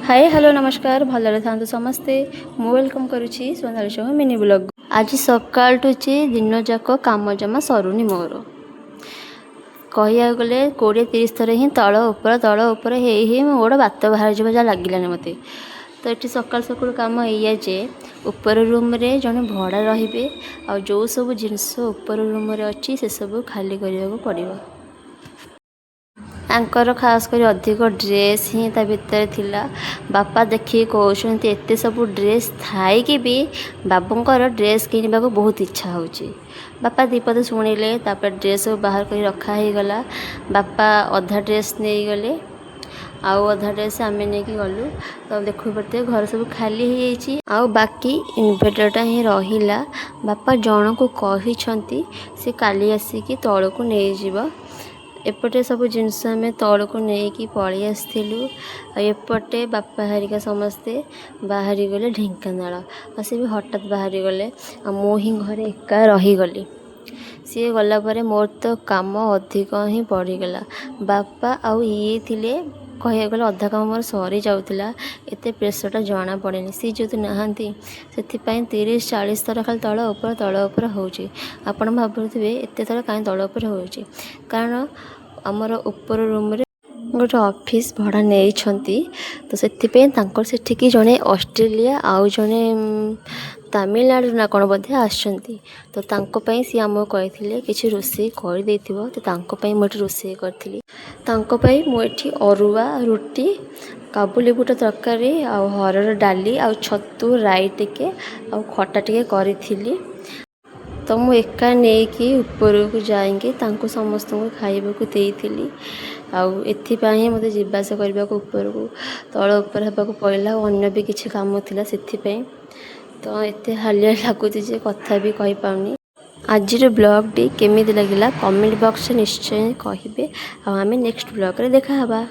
ହାଏ, hello, ନମସ୍କାର। ଭଲରେ ଥାନ୍ତୁ ସମସ୍ତେ। ମୁଁ welcome କରୁଛି ସୋନାଲି ସାହୁ ମିନି ବ୍ଲଗ୍। ଆଜି ସକାଳଠୁ ଯେ ଦିନଯାକ କାମ ଜମା ସରୁନି ମୋର। କହିବାକୁ ଗଲେ 20-30 ଥର ହିଁ ତଳ ଉପର ତଳ ଉପର ହେଇ ହେଇ ମୋ ଗୋଡ଼ ବାତ ବାହାରିଯିବ ଯାହା ଲାଗିଲାନି ମୋତେ। ତ ଏଠି ସକାଳୁ ସକାଳୁ କାମ ଏଇଆ ଯେ ଉପର ରୁମ୍ରେ ଜଣେ ଭଡ଼ା ରହିବେ ଆଉ ଯେଉଁ ସବୁ ଜିନିଷ ଉପର ରୁମ୍ରେ ଅଛି, ସେସବୁ ଖାଲି କରିବାକୁ ପଡ଼ିବ। ତାଙ୍କର ଖାସ୍ କରି ଅଧିକ ଡ୍ରେସ୍ ହିଁ ତା ଭିତରେ ଥିଲା। ବାପା ଦେଖିକି କହୁଛନ୍ତି, ଏତେ ସବୁ ଡ୍ରେସ୍ ଥାଇକି ବି ବାବୁଙ୍କର ଡ୍ରେସ୍ କିଣିବାକୁ ବହୁତ ଇଚ୍ଛା ହେଉଛି। ବାପା ଦୁଇପଦ ଶୁଣିଲେ, ତାପରେ ଡ୍ରେସ୍ ସବୁ ବାହାର କରି ରଖା ହେଇଗଲା। ବାପା ଅଧା ଡ୍ରେସ୍ ନେଇଗଲେ ଆଉ ଅଧା ଡ୍ରେସ୍ ଆମେ ନେଇକି ଗଲୁ। ତ ଦେଖୁପାରୁଥିବେ, ଘର ସବୁ ଖାଲି ହେଇଯାଇଛି ଆଉ ବାକି ଇନଭର୍ଟରଟା ହିଁ ରହିଲା। ବାପା ଜଣକୁ କହିଛନ୍ତି, ସେ କାଲି ଆସିକି ତଳକୁ ନେଇଯିବ। ଏପଟେ ସବୁ ଜିନିଷ ଆମେ ତଳକୁ ନେଇକି ପଳେଇ ଆସିଥିଲୁ ଆଉ ଏପଟେ ବାପା ହେରିକା ସମସ୍ତେ ବାହାରିଗଲେ ଢେଙ୍କାନାଳ। ଆଉ ସେ ବି ହଠାତ୍ ବାହାରିଗଲେ ଆଉ ମୁଁ ହିଁ ଘରେ ଏକା ରହିଗଲି। ସିଏ ଗଲା ପରେ ମୋର ତ କାମ ଅଧିକ ହିଁ ପଡ଼ିଗଲା। ବାପା ଆଉ ଇଏ ଥିଲେ, କହିବାକୁ ଗଲେ ଅଧା କାମ ମୋର ସରିଯାଉଥିଲା, ଏତେ ପ୍ରେସରଟା ଜଣାପଡ଼େନି। ସିଏ ଯେହେତୁ ନାହାନ୍ତି, ସେଥିପାଇଁ 30-40 ଥର ଖାଲି ତଳ ଉପର ତଳ ଉପର ହେଉଛି। ଆପଣ ଭାବୁଥିବେ, ଏତେ ଥର କାହିଁ ତଳ ଉପର ହେଉଛି? କାରଣ ଆମର ଉପର ରୁମ୍ରେ ଗୋଟେ ଅଫିସ୍ ଭଡ଼ା ନେଇଛନ୍ତି। ତ ସେଥିପାଇଁ ତାଙ୍କର ସେଠିକି ଜଣେ ଅଷ୍ଟ୍ରେଲିଆ ଆଉ ଜଣେ ତାମିଲନାଡ଼ୁରୁ ନା କ'ଣ ବୋଧେ ଆସିଛନ୍ତି। ତ ତାଙ୍କ ପାଇଁ ସିଏ ଆମକୁ କହିଥିଲେ କିଛି ରୋଷେଇ କରିଦେଇଥିବ। ତ ତାଙ୍କ ପାଇଁ ମୁଁ ଏଠି ରୋଷେଇ କରିଥିଲି। ତାଙ୍କ ପାଇଁ ମୁଁ ଏଠି ଅରୁଆ, ରୁଟି, କାବୁଲି ବୁଟ ତରକାରୀ ଆଉ ହରଡ଼ ଡାଲି ଆଉ ଛତୁ ରାଇ ଟିକେ ଆଉ ଖଟା ଟିକେ କରିଥିଲି। ତ ମୁଁ ଏକା ନେଇକି ଉପରକୁ ଯାଇକି ତାଙ୍କୁ ସମସ୍ତଙ୍କୁ ଖାଇବାକୁ ଦେଇଥିଲି। ଆଉ ଏଥିପାଇଁ ହିଁ ମୋତେ ଯିବା ଆସିବା କରିବାକୁ, ଉପରକୁ ତଳ ଉପରେ ହେବାକୁ ପଡ଼ିଲା। ଆଉ ଅନ୍ୟ ବି କିଛି କାମ ଥିଲା, ସେଥିପାଇଁ। ତ ଏତେ ହାଲିଆ ଲାଗୁଛି ଯେ କଥା ବି କହିପାରୁନି। ଆଜିର ବ୍ଲଗ୍ଟି କେମିତି ଲାଗିଲା, କମେଣ୍ଟ ବକ୍ସରେ ନିଶ୍ଚୟ କହିବେ। ଆଉ ଆମେ ନେକ୍ସଟ ବ୍ଲଗ୍ରେ ଦେଖା ହେବା।